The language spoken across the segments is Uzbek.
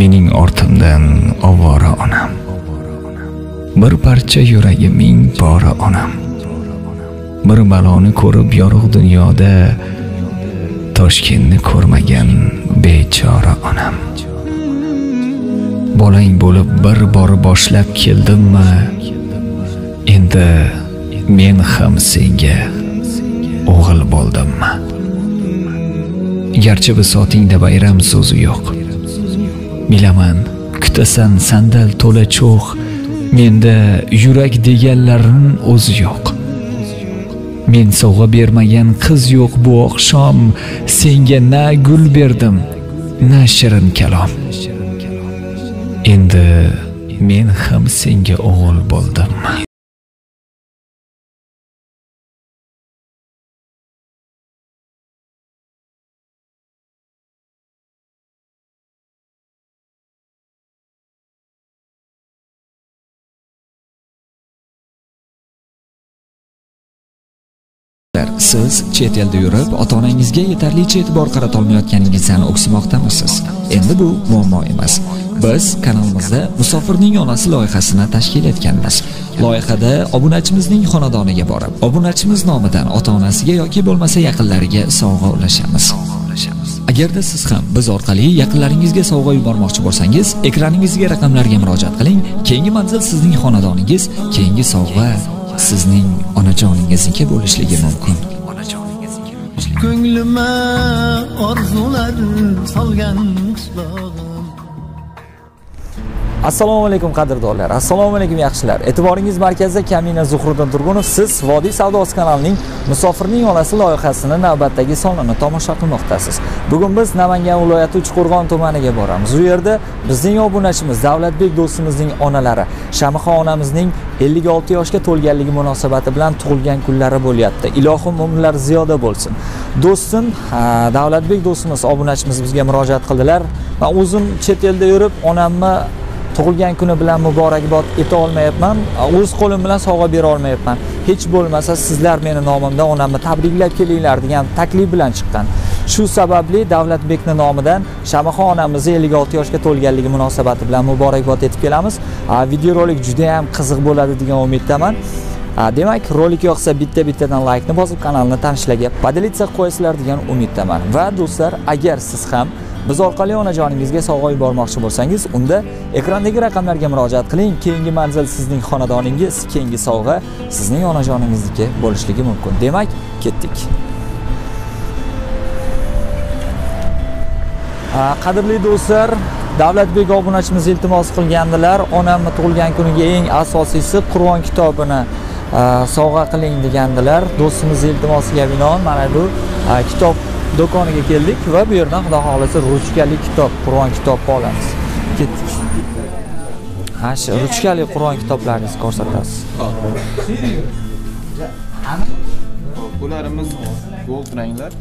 Mening ortimdan ovora onam. Bir parcha yuragi ming pora onam. Bir baloni ko'rib yorug' dunyoda Toshkentni ko'rmagan bechora onam. Bolang bo'lib bir bor boshlab keldimmi, endi men ham senga o'g'il bo'ldimmi? Garchi bisotingda bayram so'zi yo'q. Bilaman, kutasan sandal to'la cho'g', menda yurak deganlarin o'zi yo'q. Men sovg'a bermagan qiz yo'q bu oqshom, senga na gul berdim, na shirin kalom. Endi men ham senga o'g'il bo'ldim. Siz chet elda yurib, ota-onangizga yetarlicha e'tibor qaratolmayotganingizdan o'ksimoqdamisiz? Endi bu muammo emas. Biz kanalimizda Musofirning onasi loyihasini tashkil etganmiz. Loyihada obunachimizning xonadoniga borib, obunachimiz nomidan ota-onasiga yoki bo'lmasa yaqinlariga sovg'a ulashamiz. Agarda siz ham biz orqali yaqinlaringizga sovg'a yubormoqchi bo'lsangiz, ekraningizga raqamlarga murojaat qiling. Keyingi manzil sizning xonadoningiz, keyingi sovg'a sizning onajoningizniki bo'lishligi mumkin. Ko'nglima orzular solgan qishlog'im. Assalomu alaykum qadrdonlar, assalomu alaykum yaxshilar. E'tiboringiz markazida Kamina Zuhriddin Turgunov. Siz Vodiy savdosi kanalining Musofirning onasi loyihasini navbatdagi sonini tomosha qilmoqdasiz. Bugun biz Namangan viloyati Uchqo'rg'on tumaniga boramiz. U yerda bizning obunachimiz Davlatbek do'stimizning onalari Shamixon onamizning 56 yoshga to'lganligi munosabati bilan tug'ilgan kunlari bo'lyapti. Ilohim umrlari ziyoda bo'lsin. Do'stim Davlatbek do'stimiz obunachimiz bizga murojaat qildilar. Men o'zim chet elda yurib onamni tug'ilgan kuni bilan muborakbod eta olmayapman, o'z qo'lim bilan sovg'a bera olmayapman. Hech bo'lmasa sizlar meni nomimdan onamni tabriklab kelinglar degan taklif bilan chiqqan. Shu sababli Davlatbekning nomidan Shamixon onamizni 56 yoshga to'lganligi munosabati bilan muborakbod etib kelamiz. Videorolik juda ham qiziq bo'ladi degan umiddaman. Demak, rolik yoqsa bitta-bittadan like-ni bosib kanalni tanishlarga podelitsa qo'yasizlar degan umiddaman. Va do'stlar, agar siz ham biz orqali onajoningizga sovg'a yubormoqchi bo'lsangiz, unda ekrandagi raqamlarga murojaat qiling. Keyingi manzil sizning xonadoningiz, keyingi sovg'a sizning onajoningizniki bo'lishligi mumkin. Demak, ketdik. Qadrli do'stlar, Davlatbek obunachimiz iltimos qilgandilar, onamni tug'ilgan kuniga eng asosiysi Qur'on kitobini sovg'a qiling degandilar. Do'stimiz iltimosiga binoan mana bu kitob do'koniga keldik va bu yerdan xudo xohlasa ruchkali kitob, Qur'on kitobni olamiz. Ketdik. Ha, shu ruchkali Qur'on kitoblaringizni ko'rsatasiz. Bularimiz gold ranglar.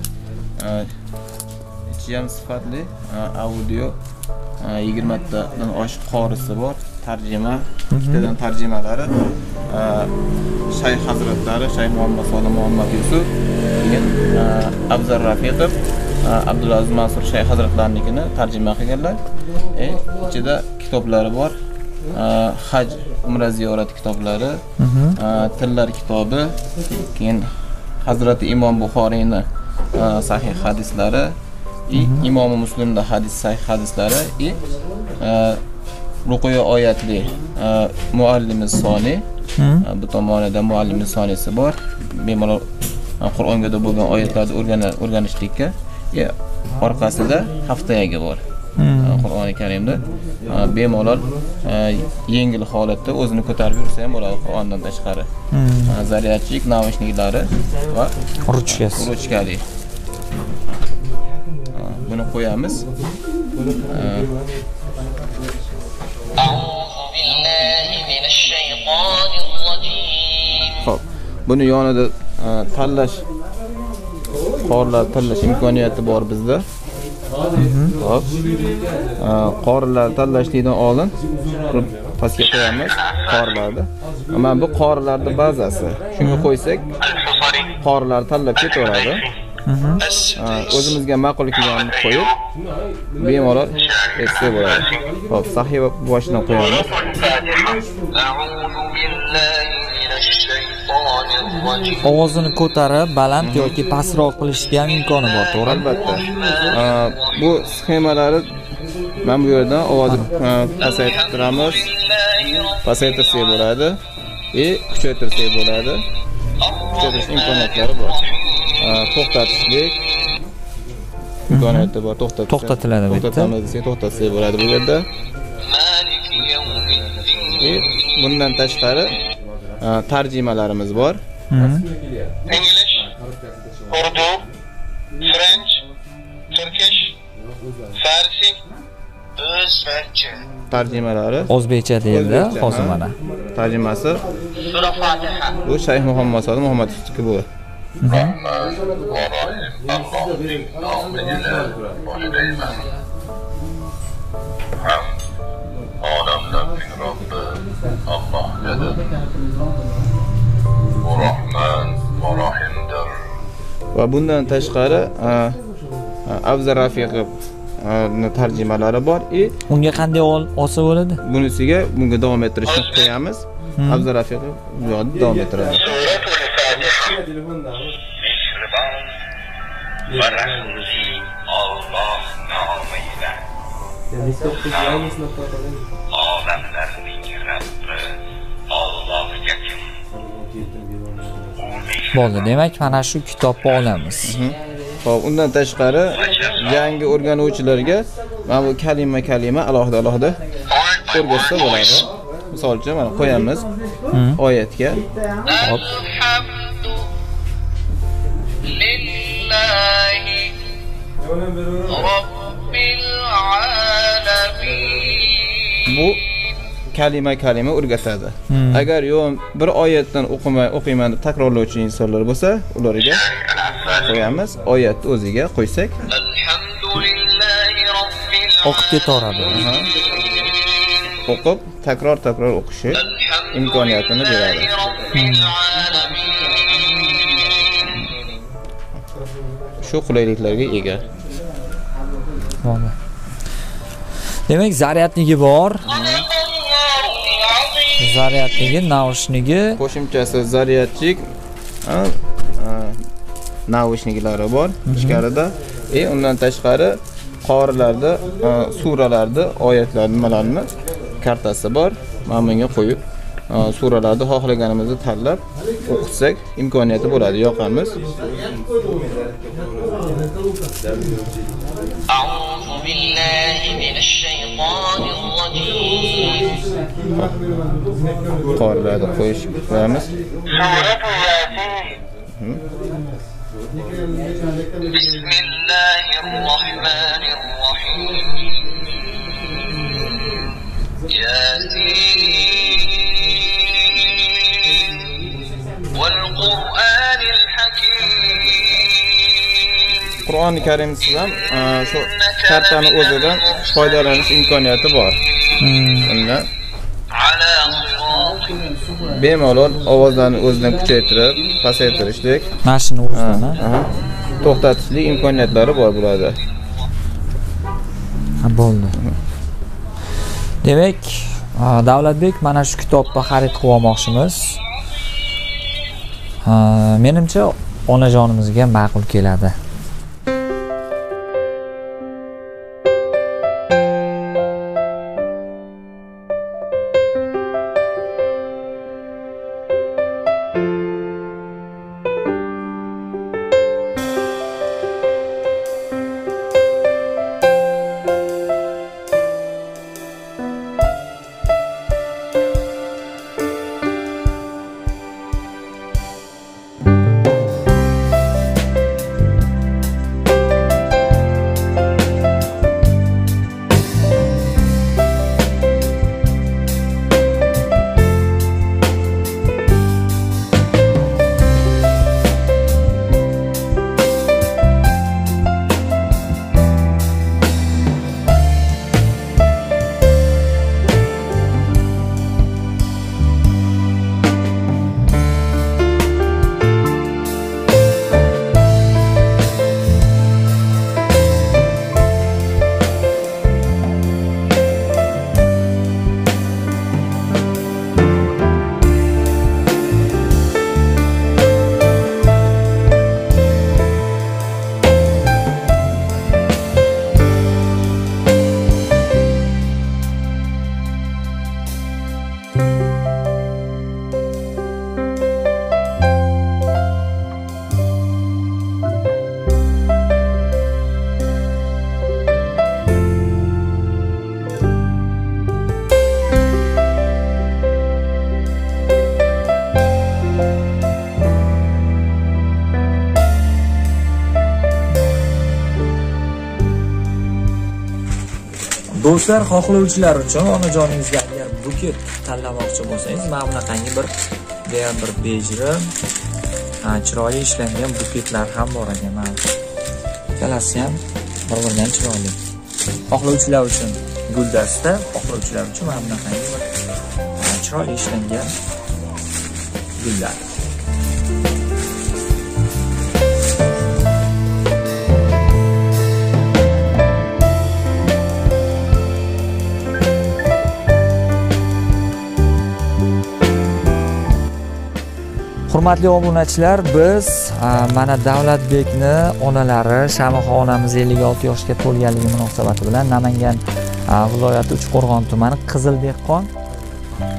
Ichi ham sifatli, audio 20 tadan oshiq qorisi bor, tarjima, ikkitadan tarjimalari. Shayx hazratlari, Shayx Muhammad Solim Muhammad Yusuf, keyin Abzal Rafiqov, Abdulaziz Mansur Shayx hazratlarnikini tarjima qilganlar. Ichida kitoblari bor. Haj, umra ziyorati kitoblari, tillar kitobi, keyin Hazrati Imom Buxoriyning sahih hadislari, Imom Muslimda hadis sahih hadislari, ruqya oyatli muallimi soni, bu tomonida muallimi sonisi bor. Bemalol Qur'onga bo'lgan oyatlarni o'rganishlikka, orqasida haftayagi bor. Qur'oni Karimda bemalol yengil holatda o'zini ko'tarib yursa ham bo'ladi Qur'ondan tashqari. Zaryadchik, naushniklari va ruchkasi. Ruchkali. Buni qo'yamiz. Xo'p, buni yonida tanlash, qorilar tanlash imkoniyati bor bizda. Xo'p. Qorilar tanlashlikdan oldin pastga qo'yamiz qorilarni. Mana bu qorilarning bazasi. Shunga qo'ysak, qorilar tanlab ketaveradi. O'zimizga ma'qul kelganini qo'yib, bemalol eshitsa bo'ladi. Xo'p, sahifa boshidan qo'yamiz. Ovozini ko'tarib, baland yoki pastroq qilishga ham imkoni bor, to'g'rimi? Albatta. Bu sxemalari mana bu yerdan ovozni pasaytiramiz. Pasaytirsak bo'ladi, kuchaytirsak bo'ladi. Kuchaytirish imkoniyatlari bor. To'xtatishlik imkoniyati bor, to'xtatiladi bu yerda. To'xtatamiz desak, to'xtatsak bo'ladi bu yerda. Bundan tashqari tarjimalarimiz bor. English, Urdu, French, Turkish, Farsi, O'zbekcha. Tarjimalari o'zbekcha deyildi hozir mana. Tarjimasi bu Shayx Muhammad Sodiq Muhammadovniki bu. Va bundan tashqari Afzal Rafiqov tarjimalari bor. Unga qanday olsa bo'ladi? Bunisiga bunga davom ettirishni qo'yamiz. Afzal Rafiqov bu yoqda davom ettiradi. Bo'ldi, demak mana shu kitobni olamiz. Xo'p, undan tashqari yangi o'rganuvchilarga mana bu kalima-kalima alohida-alohida o'rgatsa bo'ladi. Misol uchun mana qo'yamiz oyatga. Xo'p. Bu kalima-kalima o'rgatadi. Agar yo'q bir oyatdan o'qiyman deb takrorlovchi insonlar bo'lsa, ularga qo'yamiz, oyatni o'ziga qo'ysak, o'qib ketaveradi. O'qib, takror-takror o'qishi imkoniyatini beradi. Shu qulayliklarga ega. Bo'ldi. Demak, zaryadnigi bor. Zaryadnigi, naushnigi, qo'shimchasi zaryadchik, naushniklari bor ichkarida. Undan tashqari qorilarda, suralarda, oyatlar nimalarni kartasi bor. Mana bunga qo'yib, suralarni xohlaganimizni tanlab o'qitsak imkoniyati bo'ladi. Yoqamiz. Qorilarni qo'yish qo'yamiz. Bismillahirrohmanirrohim. Yasin val Qur'anil hakim. Qur'oni Karimsiz ham shu kartani o'zidan foydalanish imkoniyati bor. Undan bemalol ovozlarni o'zidan kuchaytirib, pasaytirishlik, mana shuni o'zidan to'xtatishlik imkoniyatlari bor bo'ladi. Ha, bo'ldi. Demak, Davlatbek, mana shu kitobni xarid qilib olmoqchimiz. Menimcha onajonimizga ma'qul keladi. Do'stlar, xohlovchilar uchun onajoningizga agar buket tanlamoqchi bo'lsangiz, mana bunaqangi bir judayam bir bejirim, chiroyli ishlangan buketlar ham bor ekan. Mana ikkalasi ham bir-biridan chiroyli. Xohlovchilar uchun guldasta, xohlovchilar uchun mana bunaqangi bir chiroyli ishlangan gullar. Hurmatli obunachilar, biz mana Davlatbekni onalari Shamaxon onamiz 56 yoshga to'lganligi munosabati bilan Namangan viloyati Uchqo'rg'on tumani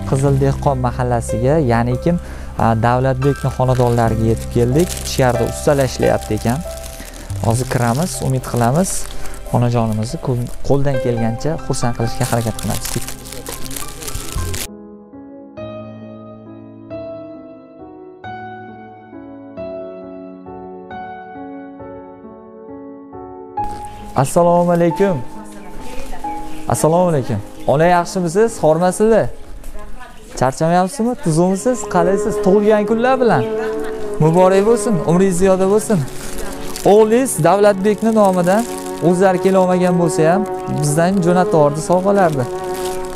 Qizildehqon mahallasiga, ya'ni kim Davlatbekni xonadonlariga yetib keldik. Ichkarida ustalar ishlayapti ekan. Hozir kiramiz, umid qilamiz onajonimizni qo'ldan kelgancha xursand qilishga harakat qilamiz. Assalomu alaykum. Assalomu alaykum. Ona yaxshimisiz? Hormasizlar? Charchamayapsizmi? Tuzukmisiz? Qalaysiz? Tug'ilgan kunlar bilan. Muborak bo'lsin, umringiz ziyoda bo'lsin. O'g'lingiz Davlatbekni nomidan o'zlari kela olmagan bo'lsa ham bizdan jo'natib yubordi sovg'alarni.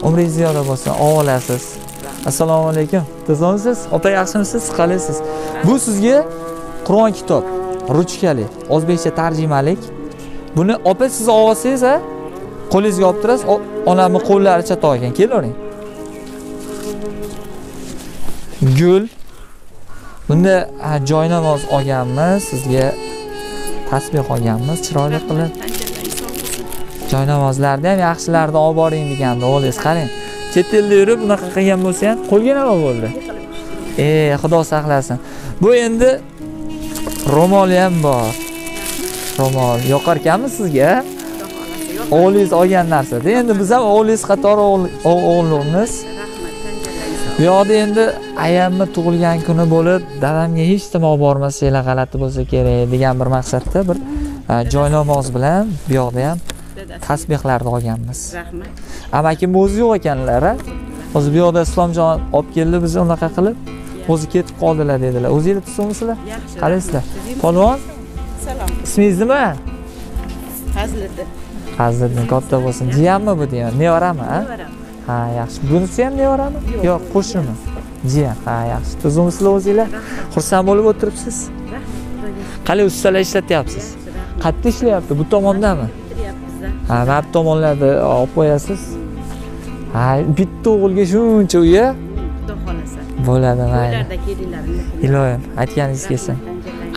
Umringiz ziyoda bo'lsin, ovolasiz. Assalomu alaykum. Tuzukmisiz? Opa yaxshimisiz? Qalaysiz? Bu sizga Qur'on kitob, ruchkali, o'zbekcha tarjimalik. Buni opa siz olsangiz, ha, qo'lingizga olib turasiz, onamning qo'llari chatoq ekan, kelavering. Gul. Bunda joynamoz olganmiz, sizga tasbih olganmiz, chiroyli qilib. Joynamozlarni ham yaxshilarni olib boring deganda o'g'lingiz qarang. Chet elda yurib bunaqa qilgan bo'lsa ham qo'lga nima bo'ldi? Xudo saqlasin. Bu endi ro'moli ham bor. Ro'mol yoqar ekanmi sizga? O'g'lingiz olgan narsada. Endi biz ham o'g'lingiz qatori o'g'limiz. Bu yoqda endi ayamni tug'ilgan kuni bo'lib, dadamga hech nima olib bormasanglar g'alati bo'lsa kerak degan bir maqsadda bir joynamoz bilan bu yoqda ham tasbihlarni olganmiz. Rahmat. Amakim o'zi yo'q ekanlar, a? Hozir bu yoqda Islomjon olib keldi bizni unaqa qilib, o'zi ketib qoldilar dedilar. O'zingiz tuzukmisizlar? Qalaysizlar? Polvon? Salom. Ismingiz nima? Fazliddin. Fazliddin katta bo'lsin. Jiyanmi bu degan? Nevarami, a? Nevaram. Ha, yaxshi. Bunisi ham nevarami? Yo'q, qo'shnimi? Jiyan. Ha, yaxshi. Tuzukmisizlar o'zinglar? Xursand bo'lib o'tiribsiz? Qalay ustalar ishlatyapsiz? Qayerda ishlayapti? Bu tomondami? Ha, mana bu tomonlarda olib qo'yasiz. Ha, bitta o'g'ilga shuncha uya. Xudo xolasa. Bo'ladi, mayli. To'ylarda kelinglar. Iloyim, aytganingiz kelsin.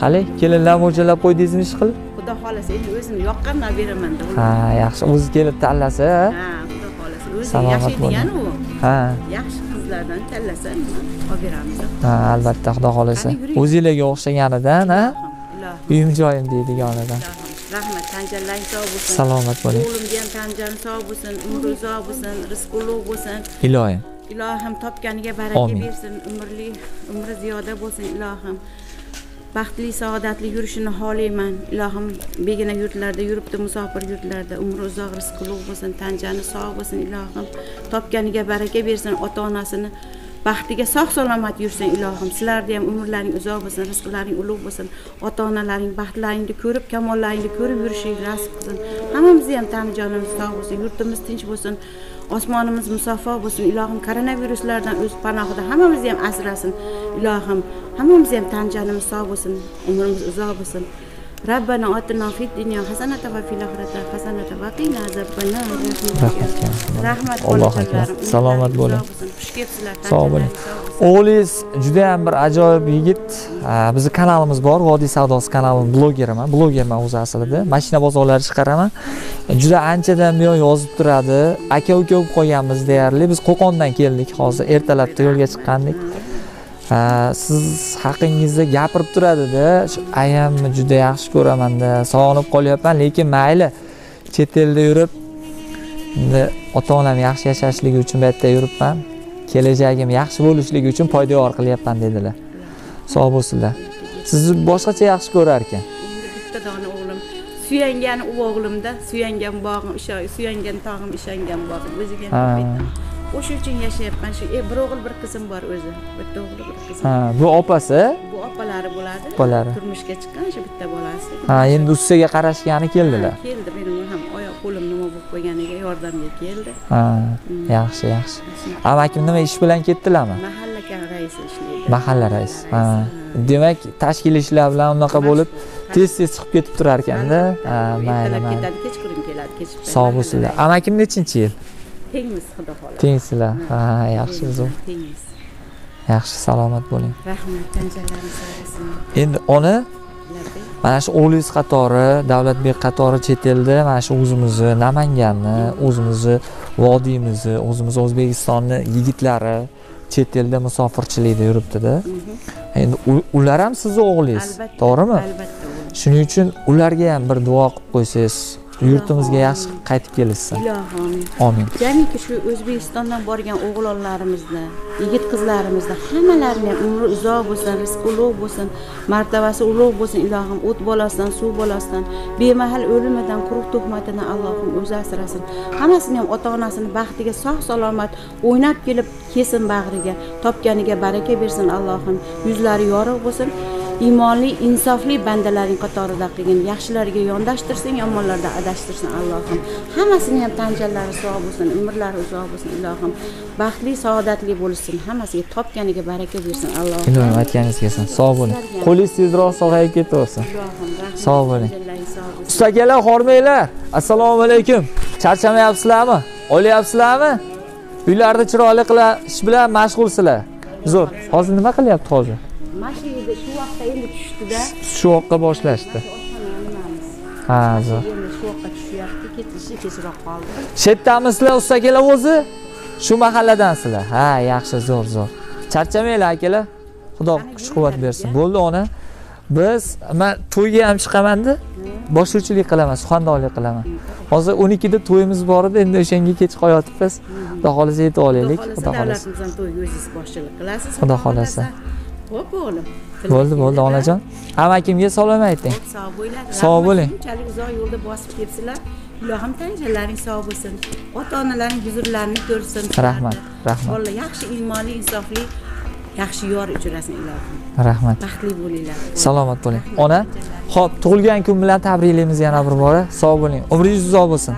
Qalay, kelinlar mo'ljallab qo'ydingizmi ish qilib? Xudo xolasa, endi o'zim yoqqandan beraman deb. Ha, yaxshi. O'zi kelib tanlasa, ha, xudo xolasa. O'zi yashaydigan u. Ha. Yaxshi qizlardan tanlasa, olib beramiz. Ha, albatta, xudo xolasa. O'zingizlarga o'xshaganidan, ha? Uyim joyim deydiganidan. Rahmat, tanjanlaring sog' bo'lsin. Salomat bo'ling. O'g'limga ham tanjani sog' bo'lsin, umri uzoq bo'lsin, rizqi ulug' bo'lsin. Iloyim. Ilohim topganiga baraka bersin, umri ziyoda bo'lsin ilohim. Baxtli, saodatli yurishini xohlayman. Ilohim begona yurtlarda yuribdi, musofir yurtlarda umri uzoq, rizqi ulug' bo'lsin, tanjani sog' bo'lsin ilohim. Topganiga baraka bersin, ota-onasini baxtiga sog' salomat yursin ilohim. Sizlarni ham umrlaring uzoq bo'lsin, rizqlaring ulug' bo'lsin, ota-onalaring baxtlaringni ko'rib, kamollaringni ko'rib yurishing nasib qilsin. Hammamizni ham tan jonimiz sog' bo'lsin, yurtimiz tinch bo'lsin, osmonimiz musaffo bo'lsin ilohim. Koronaviruslardan o'z panohida hammamizni ham asrasin ilohim. Hammamizni ham tan jonimiz sog' bo'lsin, umrimiz uzoq bo'lsin. Rabbana otina fid dunya hasanatan va fil oxirati hasanatan va qina azabbannar. Rahmat. Alloh akbar. Salomat bo'ling. Xush kelibsizlar. Sog' bo'ling. O'g'lingiz juda ham bir ajoyib yigit. Bizning kanalimiz bor, Vodiy savdosi kanalining blogeriman. Blogerman o'zi aslida. Mashina bozorlari chiqaraman. Juda anchadan buyon yozib turadi. Aka-uka bo'lib qolganmiz deyarli. Biz Qo'qondan keldik hozir. Ertalabda yo'lga chiqqandik. Siz haqingizda gapirib turadida, shu ayamni juda yaxshi ko'raman-da, sog'inib qolyapman, lekin mayli, chet elda yurib, endi ota-onam yaxshi yashashligi uchun bu yerda yuribman, kelajagim yaxshi bo'lishligi uchun poydevor qilyapman dedilar. Sog' bo'lsinlar. Sizni boshqacha yaxshi ko'rar ekan. Endi bitta dona o'g'lim Suyangani u o'g'limda, suyangan bog'im, suyangan tog'im, ishongan bog'im. O'ziga ham o'sha uchun yashayapman. Shu bir o'g'il, bir qizim bor o'zi. Bitta o'g'li, bir qizim. Ha, bu opasi? Bu opalari bo'ladi. Opalari. Turmushga chiqqan shu bitta bolasi. Ha, endi ustiga qarashgani keldilar. Keldi, mening ham oyoq qo'lim nima bo'lib qo'yganiga yordamga keldi. Ha, yaxshi, yaxshi. Amakim nima ish bilan ketdilarmi? Mahalla raisi ishlaydi. Mahalla raisi. Ha. Demak, tashkil ishlar bilan unaqa bo'lib tez-tez chiqib ketib turar ekanda. Ha, mayli, mayli. Ketadi, kechqurun keladi, kechib. Sog' bo'lsinlar. Amakim nechinchi yil? Tengmiz, xudo xohlasa. Tengsizlar. Ha, yaxshi, zo'r. Tengmiz. Yaxshi, salomat bo'ling. Rahmat, tanjalaringiz sog' bo'lsin. Endi ona mana shu o'g'lingiz qatori, Davlatbek qatori chet elda mana shu o'zimizni Namanganni, o'zimizni vodiyimizni, o'zimizni O'zbekistonni yigitlari chet elda musofirchilikda yuribdi-da. Endi ular ham sizni o'g'lingiz, to'g'rimi? Albatta. Shuning uchun ularga ham bir duo qilib qo'ysangiz, yurtimizga yaxshi qaytib kelishsin. Ilohim. Amin. Jamiki shu O'zbekistondan borgan o'g'lonlarimizni, yigit qizlarimizni hammalarini ham umri uzoq bo'lsin, rizqi ulug' bo'lsin, martabasi ulug' bo'lsin ilohim. O't bolasidan, suv bolasidan, bemahal o'limidan, quruq tuhmatidan Allohim o'zi asrasin. Hammasini ham ota-onasini baxtiga sog' salomat o'ynab kelib kelsin bag'riga, topganiga baraka bersin Allohim. Yuzlari yorug' bo'lsin. Iymonli, insofli bandalaring qatorida qilgin, yaxshilarga yondashtirsin, yomonlardan adashtirsin Allohim. Hammasini ham tanjallari sog' bo'lsin, umrlari uzoq bo'lsin ilohim. Baxtli, saodatli bo'lsin, hammasiga topganiga baraka bersin Allohim. Ilohim aytganingiz kelsin. Sog' bo'ling. Qo'lingiz tezroq sog'ayib ketaversin. Sog' bo'ling. Usta akalar, hormanglar. Assalomu alaykum. Charchamayapsizlarmi? Olyapsizlarmi? Uylarni chiroyli qilish bilan mashg'ulsizlar. Zo'r. Hozir nima qilyapti hozir? Mana shu yerda shu vaqtda endi tushdida. Shu yoqqa boshlashdi. Ha, zo'r. Endi shu yoqqa tushyapti, ketishi kechroq qoldi. Chetdamisizlar usta akalar o'zi? Shu mahalladansizlar. Ha, yaxshi, zo'r, zo'r. Charchamanglar akalar. Xudo kuch-quvvat bersin. Bo'ldi ona. Biz men to'yga ham chiqaman-da, boshlovchilik qilaman, suxandonlik qilaman. Hozir 12 da to'yimiz bor edi, endi o'shanga kech qolyapmiz. Xudo xolasa yetib olaylik. Xudo xolasa. Davlatimizdan to'yga o'zingiz boshchilik qilasiz. Xudo xolasa. Xo'p o'g'lim. Bo'ldi, bo'ldi onajon. Amakimga salom ayting. Sog' bo'linglar. Sog' bo'ling. Shunchalik uzoq yo'lda bosib kelibsizlar. Ilohim tanjalaring sog' bo'lsin. Ota-onalaring huzurlarini ko'rsin. Rahmat, rahmat. Alloh yaxshi iymonli, insofli, yaxshi yor uchrasin ilohim. Rahmat. Baxtli bo'linglar. Salomat bo'ling. Ona, xo'p, tug'ilgan kun bilan tabriklaymiz yana bir bora. Sog' bo'ling. Umringiz uzoq bo'lsin.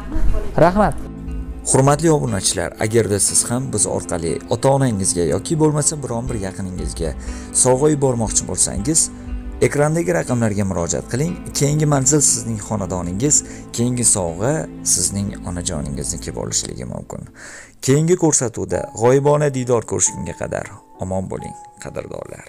Rahmat. Hurmatli obunachilar, agarda siz ham biz orqali ota-onangizga yoki bo'lmasa biron bir yaqiningizga sovg'a yubormoqchi bo'lsangiz, ekrandagi raqamlarga murojaat qiling. Keyingi manzil sizning xonadoningiz, keyingi sovg'a sizning onajoningizniki bo'lishligi mumkin. Keyingi ko'rsatuvda g'oyibona diydor ko'rishgunga qadar omon bo'ling, qadrdonlar.